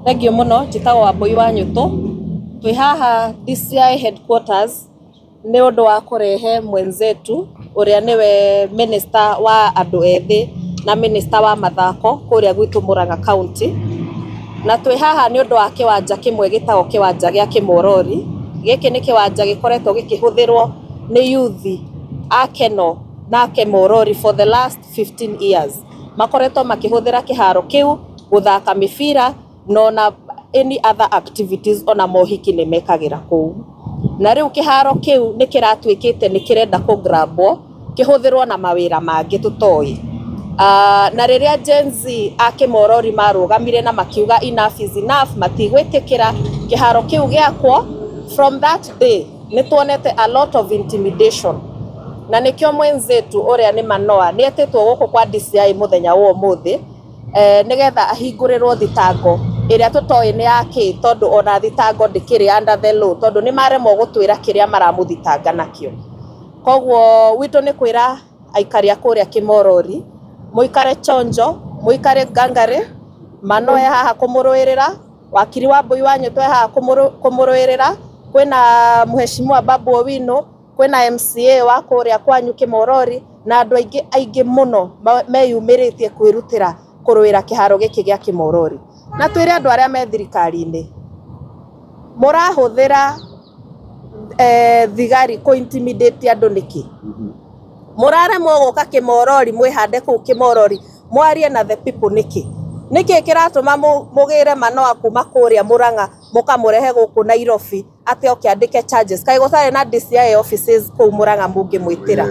Thank you mũno. Njĩtagwo Wambui wa Nyũtũ. Twĩ haha DCI headquarters nĩ ũndũ wa kũrehe mwenzetu ũrĩa nĩwe minister wa andũ ethĩ na minister wa mathako kũrĩa gwitũ Murang'a County. Na twĩ haha nĩ ũndũ wa kĩwanja kĩmwe gĩtagwo kĩwanja gĩa Kĩmorori. Gĩkĩ nĩ kĩwanja gĩkoretwo gĩkĩhũthĩrwo nĩ youth a Keno na Kĩmorori for the last 15 years. Makoretwo makĩhũthĩra kĩharo kĩu gũthaka mĩbira na ona any other activities, ona mohiki nĩ mekagĩra kũu. Na rĩu kĩharo kĩu nĩ kĩratuĩkĩte nĩ kĩrenda kũgrabwo kĩhũthĩrwo na mawĩra mangĩ tũtoĩ. Na rĩrĩa Gen Z a Kĩmorori marũgamire na makiuga enough is enough, matigwĩtĩkĩra kĩharo kĩu gĩakwo, from that day nĩ tuonete a lot of intimidation, na nĩkĩo mwenzetu ũrĩa nĩ Manoa nĩ etĩtwo gũkũ kwa DCI mũthenya wa ũmũthĩ, nĩgetha ahingũrĩrwo thitango ĩrĩa tũtoĩ nĩ yakĩ, tondũ ona thitango ndĩkĩrĩ under the law, tondũ nĩ maremwo gũtwĩra kĩrĩa maramũthitanga nakĩo. Koguo witũ nĩ kwĩra aikari a kũrĩa Kĩmorori mũikare chonjo, mũikare ngangari. Manoe haha kũmũrũĩrĩra, wakiri Wambui wa Nyũtũ e haha kũmũrũĩrĩra, kwĩna Mheshimiwa Babu Owino, kwĩna MCA wa kũrĩa kwanyu Kĩmorori, na andũ aingĩ aingĩ mũno meyumĩrĩtie kwĩrutĩra kũrũĩra kĩharo gĩkĩ gĩa Kĩmorori. Na twĩre andũ arĩa me thirikari-inĩ, mũrahũthĩra thigari kũ intimidate andũ nĩkĩ? Mũraremwo gũka Kĩmorori, mwĩhande kũu Kĩmorori, mwarie na the people nĩkĩ? Nĩkĩ kĩratũma mũgĩre Manoa kuma kũrĩa Murang'a mũkamũrehe gũkũ Nairobi atĩ oke andĩke charges? Kaĩ gũtarĩ na DCI offices kũu Murang'a mũngĩmwĩtĩra?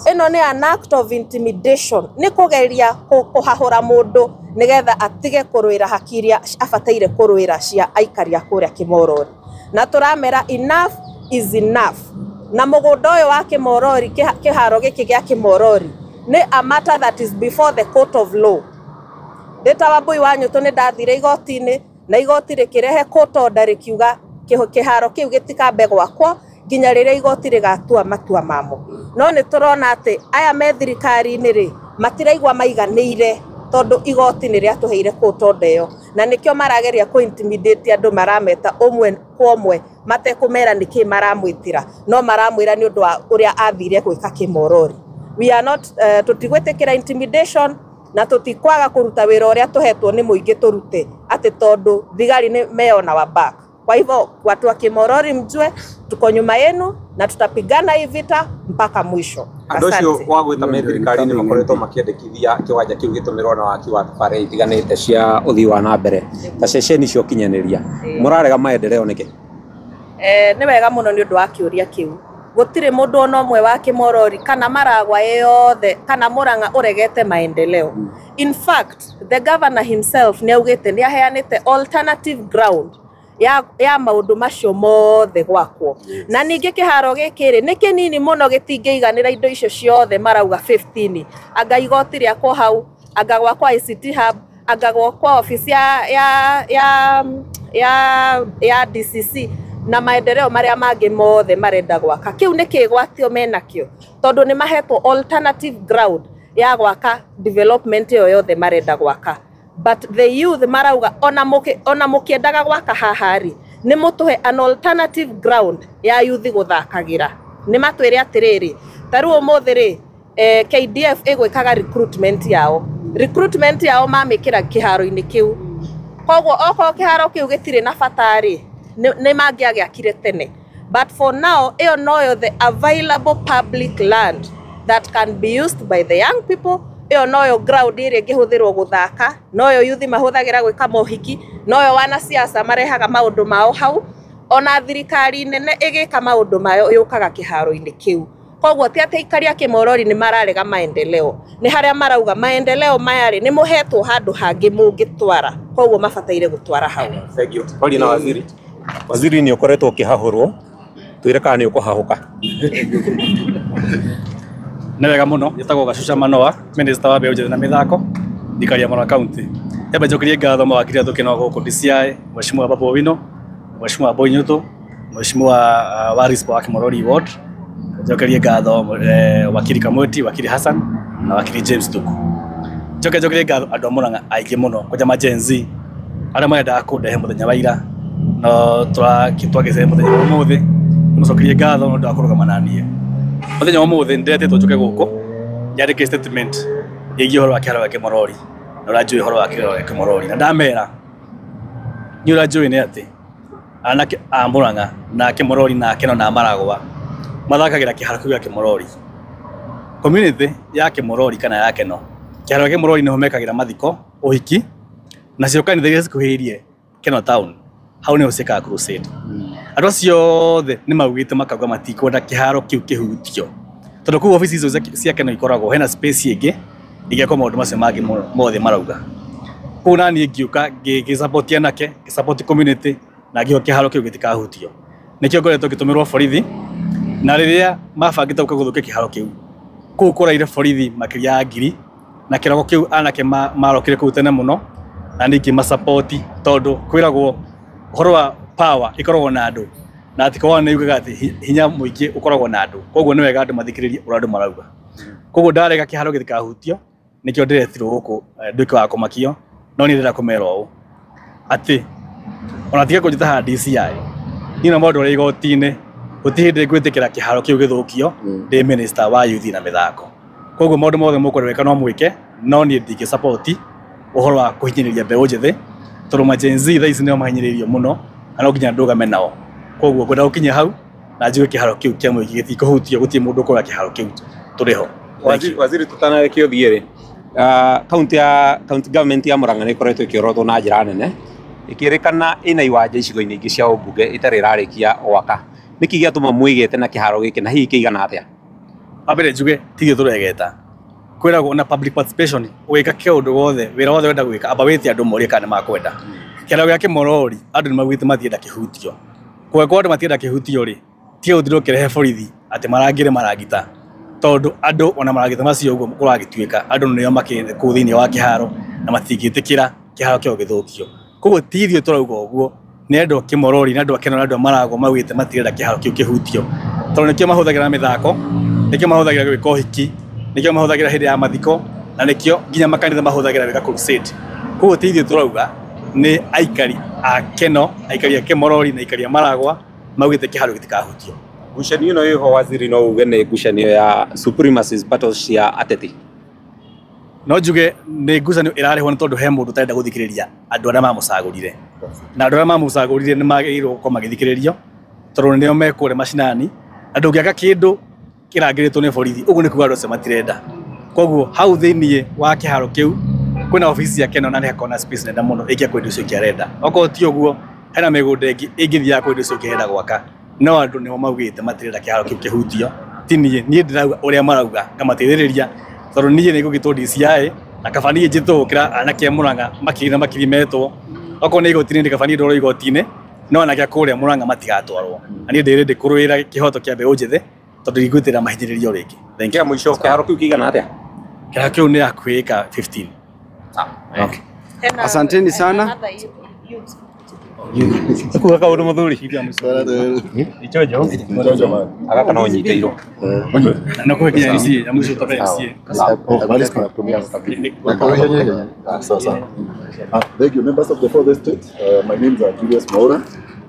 Ĩno nĩ an act of intimidation, nĩ kũgeria kũhahũra mũndũ nĩgetha atige kũrũĩra haki iria abataire kũrũĩra cia aikari a kũrĩa Kĩmorori. Na tũramera enough is enough. Na mũgũnda ũyũ wa Kĩmorori, kĩharo gĩkĩ gĩa Kĩmorori nĩ a matter that is before the court of law. Ndĩ ta Wambui wa Nyũtũ nĩ ndathire igoti-inĩ, na igoti rĩkĩrehe court order rĩkiuga kĩharo kĩu gĩtikambe gwakwo nginya rĩrĩa igoti rĩgatua matua mamo. No nĩ tũrona atĩ aya me thirikari-inĩ rĩ, matiraigua maiganĩire tondũ igoti nĩ rĩatũheire court order ĩyo, na nĩkĩo marageria kũ intimidate andũ, marameta ũmwe kwa ũmwe matekũmera nĩkĩ maramwĩtĩra, no maramwĩra nĩ ũndũ wa ũrĩa athire gwĩka Kĩmorori. We are not, tũtigwĩtĩkĩra intimidation, na tũtikwaga kũruta wĩra ũrĩa tũhetwo nĩ mũingĩ tũrute atĩ tondũ thigari nĩ me on our back. Kwa hivyo watu wa Kimorori, mjue tuko nyuma yenu na tutapigana hii vita mpaka mwisho. Andũ acio Asante. wa gwĩta me thirikari-inĩ makoretwo makĩendekithia kĩwanja kĩu gĩtũmĩrwo na waki wa tabarĩra itiganĩte cia ũthii wa na mbere ta ceceni cia ũkinyanĩria. Mũrarega maendeleo nĩkĩ? Nĩ wega mũno nĩ ũndũ wa kĩũria kĩu. Gũtirĩ mũndũ ona ũmwe wa Kĩmorori kana Maragwa yothe kana Murang'a ũregete maendeleo. In fact, the governor himself nĩ augĩte nĩ aheanĩte alternative ground ya maũndũ macio mothe gwakwo. Na ningĩ kĩharo gĩkĩ rĩ, nĩ kĩnini mũno, gĩtingĩiganĩra indo icio ciothe marauga 15. Anga igoti rĩakwo hau, anga gwakwo ICT hub, anga gwakwo office ya DCC na maendeleo marĩa mangĩ mothe marenda gwaka. Kĩu nĩ kĩgwatio menakĩo, tondũ nĩ mahetwo alternative ground ya gwaka development ĩyo yothe marenda gwaka. But the youth marauga ona mũkĩendaga gwaka haha rĩ, nĩ mũtũhe an alternative ground ya youth gũthakagĩra. Nĩ matwĩre atĩrĩrĩ, ta rĩu ũmũthĩ rĩ, KDF ĩgwĩkaga recruitment yao, recruitment yao mamĩkĩra kĩharo-inĩ kĩu. Koguo okorwo kĩharo kĩu gĩtirĩ na bata rĩ, nĩ mangĩagĩakire tene, but for now ĩyo noyo the available public land that can be used by the young people. Ĩyo noyo ground ĩrĩa ĩngĩhũthĩrwo gũthaka, noyo youth mahũthagĩra gwĩka mohiki, noyo wanasiasa marehaga maũndũ mao hau, ona thirikari nene ĩgĩka maũndũ mayo yũkaga kĩharo-inĩ kĩu. Koguo ti atĩ aikari a Kĩmorori nĩ mararega maendeleo, nĩ harĩa marauga maendeleo maya rĩ, nĩ mũhetwo handũ hangĩ mũngĩtwara, koguo mabataire gũtwara hau. Thank you. Kwaria na waziri. Waziri, nĩ ũkoretwo ũkĩhahũrwo, twĩre kana nĩ ũkũhahũka. Nĩ wega mũno. Njĩtagwo Gacuca Manoa, minister wa mbeũ njĩthĩ na mĩthako, thirikari ya Murang'a County. Nyambe njokerie ngatho mawakiri arĩa tũkĩ nao gũkũ DCI, Mheshimiwa Babu Owino, Mheshimiwa Boy Nyutu, Mheshimiwa Waris wa Kimorori Ward. Njokerie ngatho wakiri Kamweti, wakiri Hassan na wakiri James Thuku. Njoke njokerie ngatho andũ a Murang'a aingĩ mũno, kwanja ma Gen Z. Arĩa marendaga kũndehe mũthenya wa ira no twagĩcere mũthenya wa ũmũthĩ ndĩmũcokerie ngatho nĩ ũndũ wa kũrũgama na niĩ. Mũthenya wa ũmũthĩ nĩndĩretĩtwo njũke gũkũ nyandĩke statement ĩgiĩ ũhoro wa kĩharo gĩa Kĩmorori na ũrĩa njũĩ ũhoro wa kĩharo gĩa Kĩmorori na ndamera niĩ ũrĩa njũĩ nĩ atĩ anake a Murang'a na Kĩmorori na Keno na Maragwa mathakagĩra kĩharo kĩu gĩa Kĩmorori. Community ya Kĩmorori kana ya Keno, kĩharo gĩa Kĩmorori nĩho mekagĩra mathiko, ũhiki, nacio kanitha iria cikuhĩrĩirie Keno town hau nĩho ciĩkaga crusade. Andũ acio othe nĩ maugĩte makauga matikwenda kĩharo kĩu kĩhutio tondũ kũu obici icio cia Keno ikoragwo hena space ĩngĩ ĩngĩkwo maũndũ macio mangĩ mothe marauga. Kũu naniĩ ngiũka ngĩ-support anake, ngĩ-support community na ngĩuga kĩharo kĩu gĩtikahutio. Nĩkĩo ngoretwo ngĩtũmĩrwo borithi na rĩrĩa mabangĩte gũka gũthũkia kĩharo kĩu kũu kũraire borithi makĩria ya 1000 na kĩrogo kĩu anake marokire kũu tene mũno na niĩ ngĩmasupport tondũ kwĩragwo ũhoro wa power ĩkoragwo na andũ na atĩ korwo nĩ yugaga atĩ hinya mũingĩ ũkoragwo na andũ, koguo nĩ wega andũ mathikĩrĩrie ũrĩa andũ marauga. Koguo ndarega kĩharo gĩtikahutio nĩkĩo ndĩretirwo gũkũ nduĩke wa kũmakio, no niĩ ndĩrenda kũmera ũũ atĩ ona tiga kũnjĩta haha DCI niĩ no maũndũ ũrĩa igoti-inĩ gũtirĩ hĩndĩ ngwĩtĩkĩra kĩharo kĩu gĩthũkio ndĩ minister wa youth na mĩthako. Koguo maũndũ mothe mũkwenda gwĩka no mwĩke, no niĩ ndingĩ support ũhoro wa kũhinyĩrĩria mbeũ njĩthĩ tondũ ma Gen Z thaa ici nĩo mahinyĩrĩirio mũno na no nginya ndũgame nao. Koguo ngwenda gũkinya hau na njuge kĩharo kĩu kĩa mũingĩ gĩtikũhutio, gũtirĩ mũndũ ũkoya kĩharo kĩu tũrĩ ho. Waziri tũtanarekia ũthiĩ rĩ, county government ya Murang'a nĩ ĩkoretwo ĩkĩorotwo na njĩra nene ĩkĩrĩkana ĩna iwanja icigo-inĩ ingĩ cia ũmbunge ĩtarĩ ĩrarĩkia gwaka. Nĩkĩ gĩatũma mwĩgete na kĩharo gĩkĩ na hihi kĩigana atĩa? Wa mbere njuge ti ithuĩ tũregeta, kwĩragwo na public participation ũgĩka kĩũndũ wothe wĩra wothe wenda gwĩka amba wĩte andũ morie kana nĩmakwenda. Kĩharo gĩa Kĩmorori andũ nĩmaugĩte matienda kĩhutio. Kũngĩkorwo andũ matienda kĩhutio rĩ, tiga gũtinda ũkĩrehe borithi atĩ marangĩre marangita tondũ andũ ona marangita macio ũguo kũragĩtuĩka andũ nĩo makĩ kũu thĩinĩ wa kĩharo na matingĩtĩkĩra kĩharo kĩao gĩthũkio. Koguo ti ithuĩ tũrauga ũguo, nĩ andũ a Kĩmorori na andũ a Keno na andũ a Maragwa maugĩte matirenda kĩharo kĩu kĩhutio tondũ nĩkĩo mahũthagĩra mĩthako, nĩkĩo mahũthagĩra gwĩka ũhiki, nĩkĩo mahũthagĩra hĩndĩ ya mathiko na nĩkĩo nginya makanitha mahũthagĩra gwĩka crusade. Koguo ti ithuĩ tũrauga, nĩ aikari a Keno, aikari a Kĩmorori na aikari a Maragwa maugĩte kĩharo gĩtikahutio. Ngucanio ĩno ĩho waziri no uge nĩ ngucanio ya supremacy battles cia ateti? No njuge nĩ ngucanio ĩrarehwo nĩ tondũ he mũndũ ũtarenda gũthikĩrĩria andũ arĩa mamũcagũrire na andũ arĩa mamũcagũrire nĩ magĩrĩirwo gũkorwo magĩthikĩrĩrio tondũ nĩo me kũrĩa macinani na ndũngĩaka kĩndũ kĩrangĩrĩtwo nĩ borithi, ũguo nĩ kuga andũ acio matirenda. Koguo hau thĩiniĩ wa kĩharo kĩu kwĩna obici cia Keno na nĩ hakoragwo na space nene mũno ĩngĩakwo indo icio ingĩ arenda. Okorwo ti ũguo hena mĩgũnda ĩngĩ ĩngĩthiaga kwĩ indo icio ingĩ arenda gwaka, no andũ nĩo maugĩte matirenda kĩharo kĩu kĩhutio. Ti niĩ, niĩ ndĩrauga ũrĩa marauga ngamateithĩrĩria tondũ niĩ nĩ ngũgĩtwo DCI na kaba niĩ njĩtwo gũkĩra anake a Murang'a makiri na makiri metwo. Okorwo nĩ igoti-inĩ kaba niĩ ndwarwo igoti-inĩ, no anake a kũrĩa Murang'a matigatwarwo. Na niĩ ndĩ ready kũrũĩra kĩhoto kĩa mbeũ njĩthĩ tondũ ndigwĩtĩra mahinyĩrĩrio rĩngĩ. Thank you. Kĩa mũico kĩharo kĩu kĩigana atĩa? Kĩharo kĩu nĩ hakuhĩ ĩka 15. Okay. Asanteni sana. Kuga kaũndũ mũthuri Agaka no nyitĩirwo. Na kũhe nginya MCA, ya mũico tũkahe MCA. Thank you, members of the fourth estate. My name is Julius Mwaura.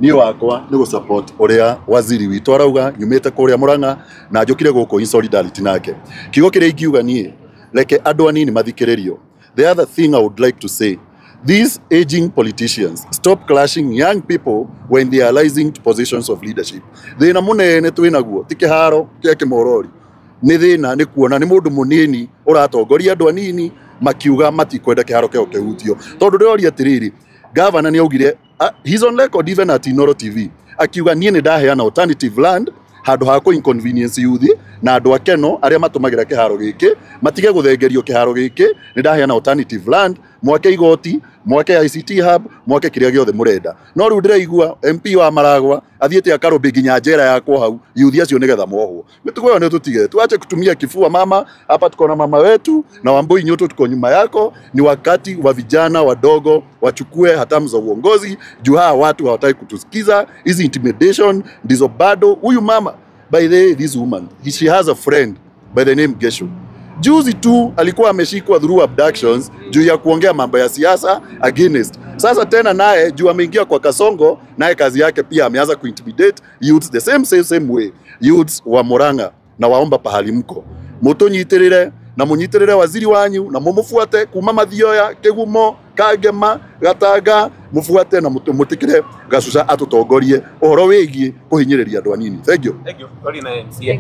Niĩ wakwa nĩ gũ-support ũrĩa waziri witũ arauga nyumĩte kũrĩa Murang'a na njũkire gũkũ in solidarity nake. Kiugo kĩrĩa ingiuga niĩ, reke andũ anini mathikĩrĩrio. The other thing I would like to say, these aging politicians stop clashing young people when they are rising to positions of leadership. Thĩna mũnene twĩ naguo ti kĩharo kĩa Kĩmorori, nĩ thĩna nĩ kuona nĩ mũndũ mũnini ũratongoria andũ anini makiuga matikwenda kĩharo kĩao kĩhutio. Tondũ ndĩroria atĩrĩrĩ, governor nĩ augire, he's on record even at Inoro TV, akiuga niĩ nĩ ndaheana alternative land handũ ha kũ inconvenience youth na andũ a Keno arĩa matũmagĩra kĩharo gĩkĩ matige gũthengerio kĩharo gĩkĩ, nĩ ndaheana alternative land, mwake igoti, mwake ICT hub, mwake kĩrĩa gĩothe mũrenda. No rĩu ndĩraigua MP wa Maragwa athiĩte akarũmbĩ nginya njera yakwo hau youth acio nĩgetha mohwo. Mĩtugo ĩyo nĩ tũtige, tuache kutumia kifua mama. Hapa tuko na mama wetu na Wambui Nyoto, tuko nyuma yako. Ni wakati wa vijana wadogo wachukue hatamu za uongozi juu hawa watu hawataki kutusikiza. Hizi intimidation ndizo bado. Huyu mama, by the way, this woman, she has a friend by the name Gesho. Juzi tu alikuwa ameshikwa through abductions juu ya kuongea mambo ya siasa against. Sasa tena naye juu ameingia kwa Kasongo, naye kazi yake pia ameanza kuintimidate youths the same way. Youths wa Murang'a na waomba pahali mko mutunyitirire na munyitirire waziri wanyu na mumufuate kuma Mathioya, Kigumo, Kangema, Gatanga, mufuate na mutikire Gacuca atutongorie uhoro wigie kuhinyiriria andu anini. Thank you. Thank you. Sorry na MCA.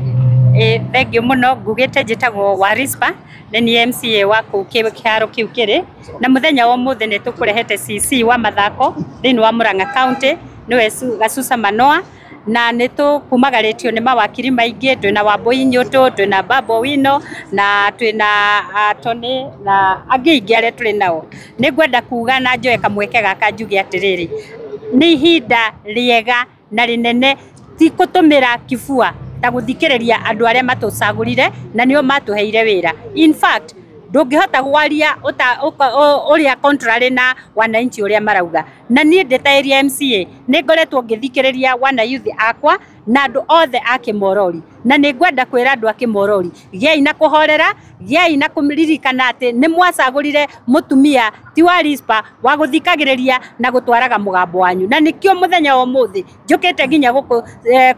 Thank you muno. Ngugite njitagwo Warispa, nĩ niĩ MCA wa kũu kĩharo kĩu kĩrĩ na mũthenya wa ũmũthĩ nĩ tũkũrehete CC wa mathako thĩinĩ wa Murang'a County, nĩwe Gacuca Manoa, na nĩ tũkumagarĩtio nĩ mawakiri maingĩ, twĩna Wambui Nyũtũ, twĩna Babu Owino na twĩna Tony na angĩ aingĩ arĩa tũrĩ nao. Nĩ ngwenda kuga na njoe kamweke gaka njuge atĩrĩrĩ, nĩ ihinda rĩega na rĩnene ti kũtũmĩra kibua ta gũthikĩrĩria andũ arĩa matũcagũrire na nĩo matũheire wĩra. In fact, ndũngĩhota gwaria ũrĩa contrary na wananchi ũrĩa marauga. Na niĩ ndĩ ta area MCA nĩ ngoretwo ngĩthikĩrĩria wana youth akwa na andũ othe a Kĩmorori, na nĩ ngwenda kwĩra andũ a Kĩmorori, gĩai na kũhorera, gĩai na kũririkana atĩ nĩ mwacagũrire mũtumia ti wa Rispa wa gũthikagĩrĩria na gũtwaraga mũgambo wanyu. Na nĩkĩo mũthenya wa ũmũthĩ njũkĩte nginya gũkũ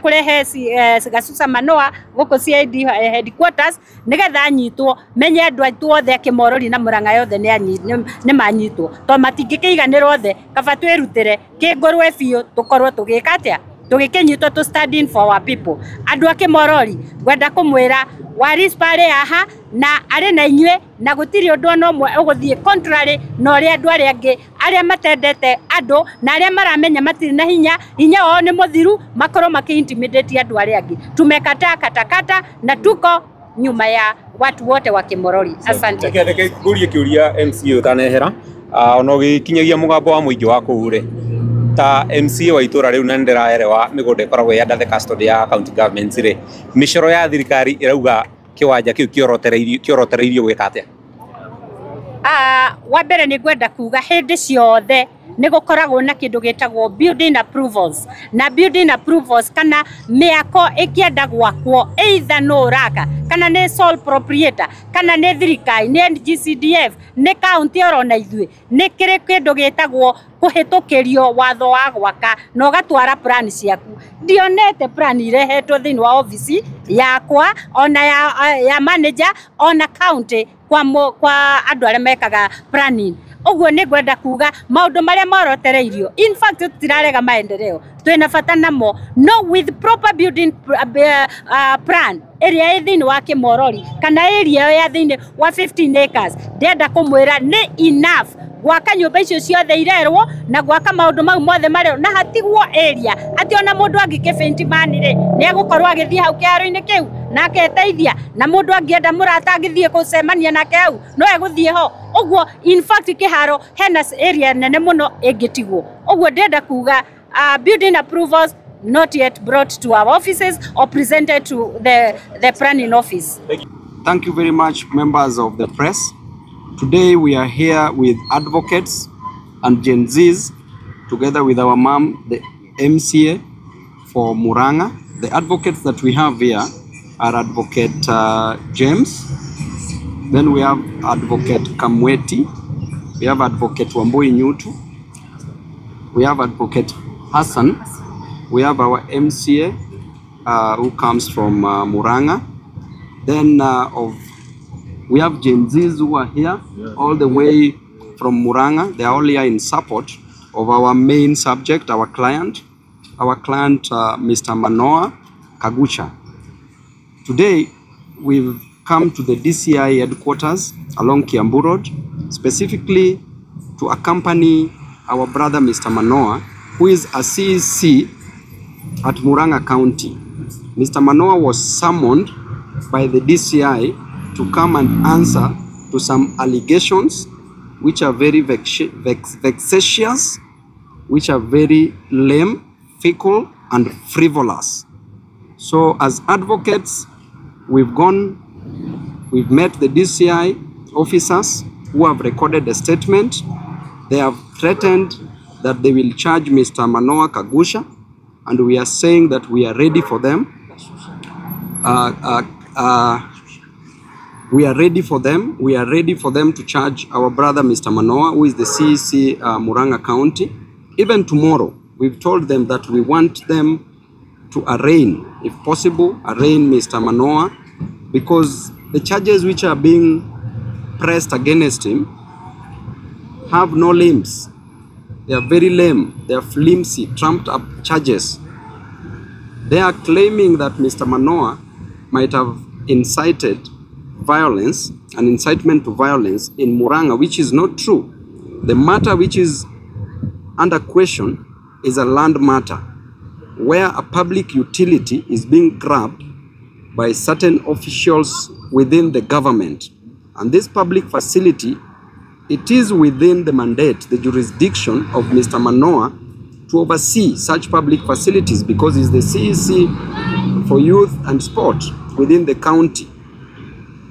kũrehe Gacuca Manoa gũkũ CID headquarters nĩgetha anyitwo, menye andũ aitũ othe a Kĩmorori na Murang'a yothe nĩ manyitwo, tondũ matingĩkĩiganĩra othe, kaba twĩrutĩre kĩngũrwe biũ tũkorwo tũgĩka atĩa, tũgĩkĩnyitwo to stand in for our people. Andũ a Kĩmorori ngwenda kũmwĩra Warispa arĩ haha na arĩ na inyuĩ, na gũtirĩ ũndũ ona ũmwe ũgũthiĩ contrary na ũrĩa andũ arĩa angĩ arĩa matendete andũ na arĩa maramenya matirĩ na hinya, hinya wao nĩ mũthiru, makorwo makĩ-intimidate andũ arĩa angĩ. Tumekataa katakata na tuko nyuma ya watu wote wa Kĩmorori. Asante. Reke ngũrie kĩũria MCA ũtanehera, ona ũgĩkinyagia mũgambo wa mũingĩ wa kũu rĩ, ta MCA wa itũra rĩu na nĩndĩraerewa mĩgũnda ĩkoragwo ĩ under the custody ya county government rĩ, mĩcoro ya thirikari ĩrauga kĩwanja kĩu kĩorotereirio gwĩka atĩa? Wa mbere nĩ ngwenda kuga hĩndĩ ciothe nĩ gũkoragwo na kĩndũ gĩtagwo building approvals, na building approvals kana mĩako ĩkĩenda gwakwo either no ũraka kana nĩ sole proprietor kana nĩ thirikari nĩ NGCDF nĩ county oro na ithuĩ, nĩ kĩrĩ kĩndũ gĩtagwo kũhĩtũkĩrio watho wa gwaka na ũgatwara plan ciaku. Ndionete plan irehetwo thĩinĩ wa ofici yakwa ona ya manager ona county kwa andũ arĩa mekaga planning. Ũguo nĩ ngwenda kuga maũndũ marĩa morotereirio, in fact tũtirarega maendeleo, twĩna bata namo, no with proper building plan ĩrĩa ĩ thĩinĩ wa Kĩmorori kana area ya thĩinĩ wa 15 acres, ndĩrenda kũmwĩra nĩ enough gwaka nyũmba icio ciothe irerwo na gwaka maũndũ mau mothe marerwo, na hatigwo area atĩ ona mũndũ angĩkĩbĩnti mani rĩ nĩ egũkorwo agĩthiĩ hau kĩharo-inĩ kĩu na aketeithia, na mũndũ angĩenda mũrata angĩthiĩ gũcemania nake hau no egũthiĩ ho. Ũguo in fact kĩharo hena area nene mũno ĩngĩtigwo. Ũguo ndĩrenda kuga building approvals not yet brought to our offices or presented to the planning office. Thank you very much, members of the press. Today we are here with advocates and Gen Zs, together with our mom, the MCA for Murang'a. The advocates that we have here are Advocate James, then we have Advocate Kamweti, we have Advocate Wambui Nyutu, we have Advocate Hassan, we have our MCA who comes from Murang'a, then we have Gen Zs who are here all the way from Murang'a. They are all here in support of our main subject, our client, Mr. Manoa Kagucha. Today, we've come to the DCI headquarters along Kiambu Road, specifically to accompany our brother, Mr. Manoa, who is a CEC at Murang'a County. Mr. Manoa was summoned by the DCI to come and answer to some allegations which are very vexatious, which are very lame, fickle, and frivolous. So as advocates, we've met the DCI officers who have recorded a statement. They have threatened that they will charge Mr. Manoa Kagucha, and we are saying that we are ready for them. We are ready for them. We are ready for them to charge our brother, Mr. Manoah, who is the CEC Murang'a County. Even tomorrow, we've told them that we want them to arraign, if possible, arraign Mr. Manoah, because the charges which are being pressed against him have no limbs. They are very lame. They are flimsy, trumped up charges. They are claiming that Mr. Manoah might have incited violence, an incitement to violence in Murang'a, which is not true. The matter which is under question is a land matter, where a public utility is being grabbed by certain officials within the government. And this public facility, it is within the mandate, the jurisdiction of Mr. Manoah to oversee such public facilities, because he's the CEC for youth and sport within the county.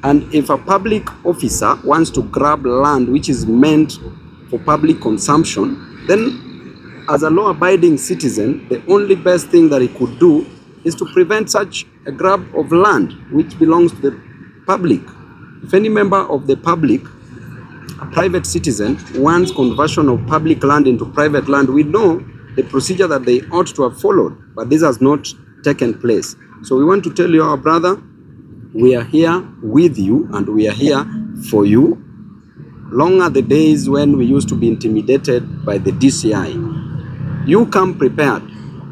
And if a public officer wants to grab land which is meant for public consumption, then as a law-abiding citizen, the only best thing that he could do is to prevent such a grab of land which belongs to the public. If any member of the public, a private citizen, wants conversion of public land into private land, we know the procedure that they ought to have followed, but this has not taken place. So we want to tell you, our brother, we are here with you and we are here for you. Long are the days when we used to be intimidated by the DCI. You come prepared.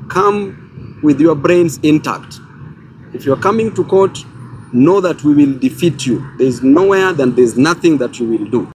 Come with your brains intact. If you are coming to court, know that we will defeat you. There is nowhere, then there is nothing that you will do.